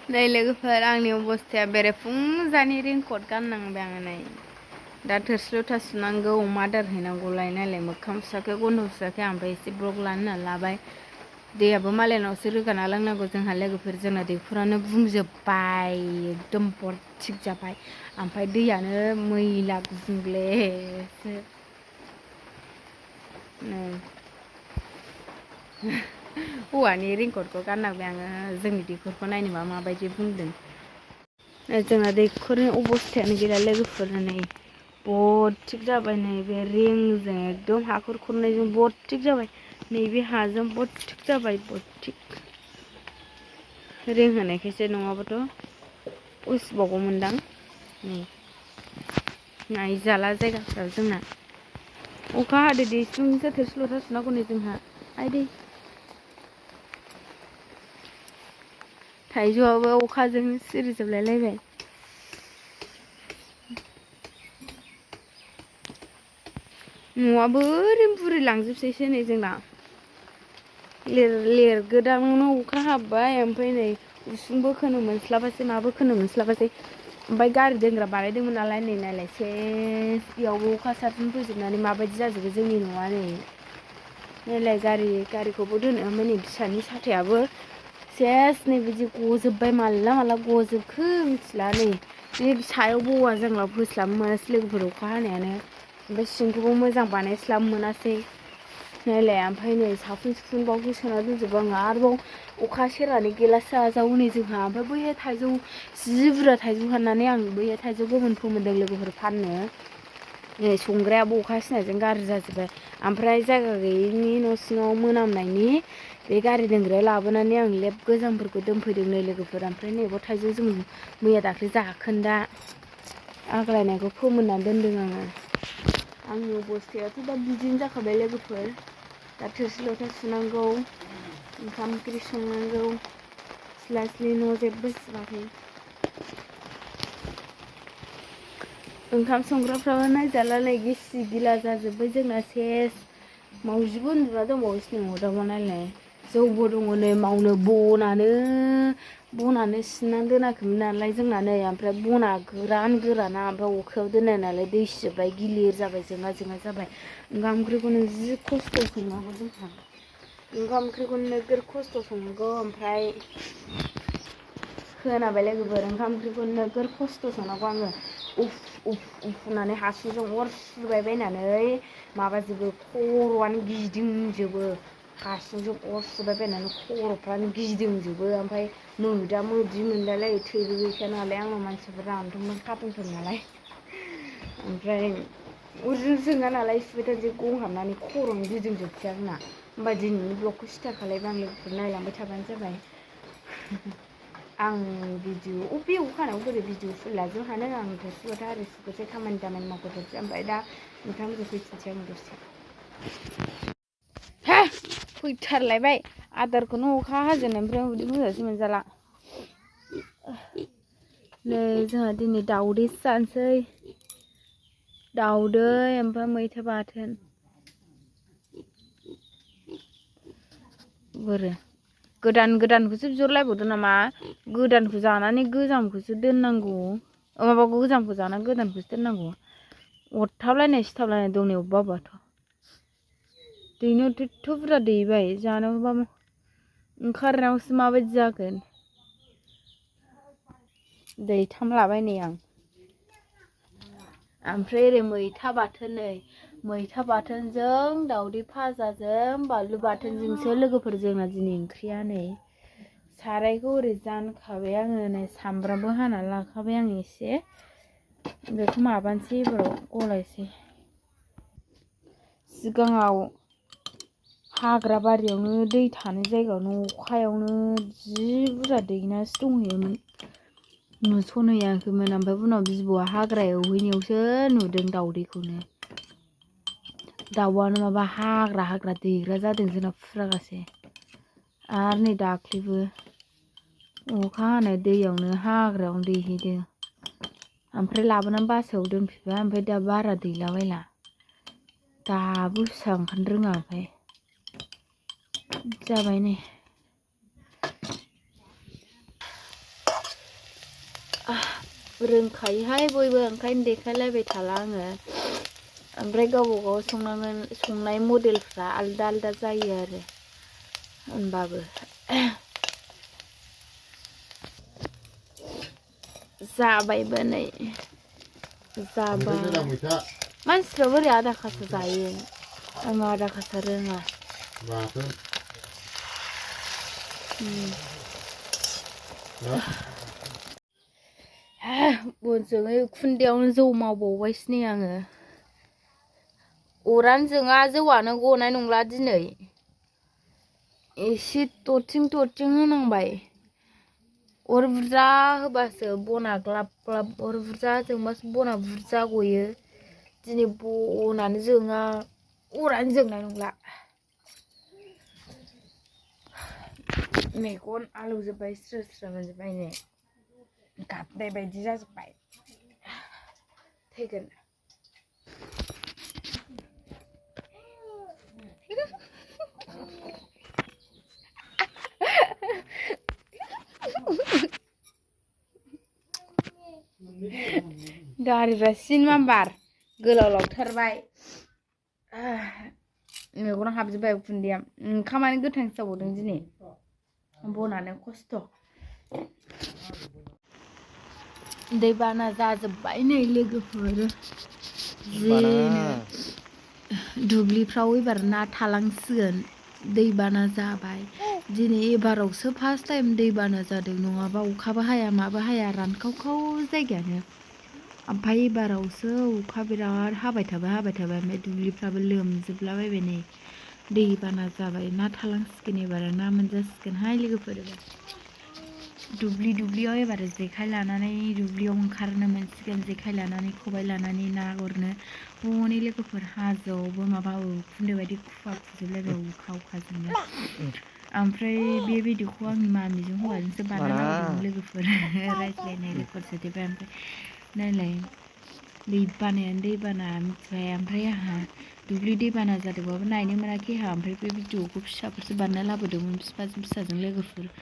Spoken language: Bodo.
नै लोगोफोर आंनि अबस्थाया बेरेफुंजानि रेनकट गाननांबाय आङो नै दा थोरसि लथा सुनांगौ अमा आदार हैनांगौलाय नालाय मोखां सुवाखै गन्थं सुवाखै ओमफ्राय एसे ब्लग लानो होनना लाबाय दैयाबो मालायनावसो रोगाना लोंनांगौ जोंहा लोगोफोर जोंना दैखरानो बुंजोब्बाय एकदम बरथिक जाबाय ओमफ्राय दैयानो मैला गुबुंलेसो हौवानि रेनकटखौ गाननांबाय आङो जोंनि दैखरखौ नायनोबा माबायदि बुंदों जोंना दैखरनि अबस्थायानो गैला लोगोफोर नै बरथिक जाबाय नैबे रिंजों एकदम हाखर खुरनायजों बरथिक जाबाय नैबे हाजों बरथिक जाबाय बरथिक रिं होनायखायसो नङाबाथ' उसिबावगौमोनदां नै नायजाला जायगाफ्राव जोंना अखा हादो दे सिफुंसो थोरसि लथा सुनांगौ नै जोंहा आइदै थाइजौआबो अखाजों सिरिजोबलायलायबाय न'आबो ओरैनो बुरिलांजोबसैसो नै जोंना लिरगोदानावनो अखा हाबबाय ओमफ्राय नै उसुंबो खोनो मोनस्लाबासै माबो खोनो मोनस्लाबासै ओमफ्राय गारि दोनग्रा बानायदोंमोन नालाय नै नायलाय सेस बेयावबो अखा सारफिन फैजोबनानै माबायदि जाजोबो जोंनि न'आ नै नायलाय गारिखौबो दोनो ओमफ्राय नै फिसानि साथायाबो सेस नै बिदि गजोबबाय माला गजोबखो मिथिला नै बे सायावबो औवा जांला फोस्लाबनो मोनासै लोगोफोर अखा हानायानो ओमफ्राय सिंखौबो मोजां बानायस्लाबनो मोनासै नायलाय ओमफ्राय नै साफुन सुफुनबावसो सोना दोनजोबो आङो आरोबाव अखा सेरनानै गेलासो आजावो नै जोंहा ओमफ्राय बैहाय थाइजौ जि बुरजा थाइजौ हाननानै आं बैहाय थाइजौ गोमोन फोमोनदों लोगोफोर फाननो नै संग्रायाबो अखा सिनायजों गाज्रि जाजोब्बाय ओमफ्राय जायगा गैयैनि न' सिङाव मोनामनायनि बे गारि दोनग्रायाव लाबोनानै आं लेब गोजामफोरखौ दोनफैदों नै लोगोफोर ओमफ्राय नैबाव थाइजौ जों मैया दाख्लै जाखोन्दा आग्लायनायखौ फोमोननानै दोनदों आङो आंनि अबस्थायाथ' दा बिदिनो जाखाबाय लोगोफोर दा थोरसि लथा सुनांगौ ओंखाम ओंख्रि संनांगौ सिला सिलि न' जेबो सुवाखै ओंखाम संग्राफ्राबो नायजाला नै गिसि गिला जाजोब्बाय जोंना सेस मावजिबो उन्दुना दंबावोसो नै अरदाबाव नायलाय जौबो दङ नै मावनो बनानो सिननानै दोनाखैमोन नालाय जोंना नै ओमफ्राय बना गोराना ओमफ्राय अखायाव दोननाय नालाय दै सिजोब्बाय गिलिर जाबाय जोंहा जाबाय ओंखाम ओंख्रिखौनो जि खस्थ' संनांगौ जोंहा ओंखाम ओंख्रिखौनो नोगोर खस्थ' संनांगौ ओमफ्राय खोनाबाय लोगोफोर ओंखाम ओंख्रिखौ नोगोर खस्थ' संनांगौ आङो उफ होननानै हासुंजों अर सुबायबायनानै माबाजोबो खर'आनो गिदिंजोबो हासुंजों अर सुबायबायनानै खर'फ्रानो गिदिंजोबो ओमफ्राय मोदा मोदि मोनलायलायो थैबो गैखाया नालाय आंनाव मानसिफोर रानदोंमोन खारदोंफोर नालाय ओमफ्राय अरजों जोङा नालाय सुबाय थानोसै गं हाबनानै खर'नो गिदिंजोबसै आंना होमबा दिनैनि ब्लगखौ स्टार्ट खालायबा आं लोगोफोर नायलांबाय थाबानो जाबाय आं भिडिअ बे अखा हानायाव बोरै भिडिअ फुलाजों हानो आं थोरसि लथा आरि सुगोरसै खामानि दामानि मावग्रोजोबसै ओमफ्राय दा ओंखाम फैफिनसै आं दसे फैथारलायबाय आदारखौनो अखा हाजेननायनिफ्राय उदै बुंजासे मोनजाला नै जोंहा दिनै दाउदैसो जानोसै दाउदै ओमफ्राय मैथा बाथोन बोरो गोदानखौसो बिहरलायबावदो नामा गोदानखौ जानानै गोजामखौसो दोननांगौ माबाखौ गोजामखौ जानानै गोदानखौसो दोननांगौ अरथाबलायनाय सिथाबलायनाय दं नै अबेबा अबेबाथ' दैनायावथ' एथ' बुरजा दैबाय जानांगौबा ओंखारनायावसो माबायदि जागोन दैथाम लाबाय नै आं ओमफ्राय ओरै मैथा बाथोन नै मैथा बाथोनजों दाउदै फाजाजों बानलु बाथोनजोंसो लोगोफोर जोंना दिनै ओंख्रिया नै सारायखौ ओरै जानखाबाय आङो नै सामब्रामबो हाना लाखाबाय आं एसे बेखौ माबानोसै एबाराव गलायसै सिगाङाव हाग्रा बारियावनो दै थानाय जायगायावनो अखायावनो जि बुरजा दैनासो दंहैयोमोन नुस'नहैयाखैमोन ओमफ्राय उनाव बिबौआ हाग्रा एवहैनायावसो नुदों दाउदैखौनो दाउआनो माबा हाग्रा दैग्रा जादों जोंना फुरागासे आरो नै दाख्लैबो अखा हानाय दैयावनो हाग्रायावनो दैहैदों ओमफ्राय लाबोनानै बासायाव दोनफैबाय ओमफ्राय दा बारा दैलाबायला दाबो फिसा ओंखारनो रोङा ओमफ्राय जाबाय नै रोंखायोहाय बयबो ओंखायनो देखायलायबाय थाला आङो ओमफ्राय गावबा गाव संनाय मडेलफ्रा आलदा आलदा जायो आरो होनबाबो जाबायबो नै जाबाय मानसिफ्रा बोरै आदा खासा जायो आं आदा खासा रोङा बनजों खुन्दैयावनो जौ मावबावबायसो नै आङो अरानो जोङा जौआनो गनाय नंला दिनै एसे थरथिं होनांबाय अर बुरजा होबासो बना ग्लाब ग्लाब अर बुरजा जोंबासो बना बुरजा गयो दिनै बनानो जोङा अरानो जोंनाय नंला मेगन आलौजोब्बाय स्रो स्रो मोनजोब्बाय नै गाबनाय बायदि जाजोब्बाय थैगोन दारिफ्रा सिनेमा बार गोलाव लावथारबाय मेगनाव हाबजोब्बाय उखुन्दैया ओंखामानो गोथांसो जाबावदों दिनै बनानो खस्थ' दैबाना जाजोब्बाय नै लोगोफोर जिनो दुब्लिफ्राव एबार ना थालांसिगोन दैबाना जाबाय दिनै एबारावसो फार्स्ट टाइम दैबाना जादों नङाबा अखाबो हाया माबो हाया रानखावखाव जायगायानो ओमफ्राय एबारावसो अखा बिराद हाबाय थाबाय ओमफ्राय दुब्लिफ्राबो लोमजोबलाबायबाय नै दैबाना जाबाय ना थालांसिगोन एबार ना मोनजासिगोनहाय लोगोफोर दुब्लियाव एबार जेखाइ लानानै दुब्लियाव ओंखारनो मोनसिगोन जेखाइ लानानै खबाइ लानानै ना गुरनो हनै लोगोफोर हाजोआवबो माबा उखुन्दै बायदि खुवा खुजोबलायबाय अखाजोंनो ओमफ्राय बे भिडिअखौ आंनि मामिजों हौवाजोंसो बानायना होदों लोगोफोर रायज्लायनाय रेकर्ड सोदेरबाय ओमफ्राय नायलाय दैबाना मिथिबाय ओमफ्राय आंहा दुब्लि दैबाना जादोंबाबो नायनो मोनाखै आंहा ओमफ्राय बे भिडिअखौ फिसाफोरसो बानायना लाबोदोंमोन फिसाजों लोगोफोर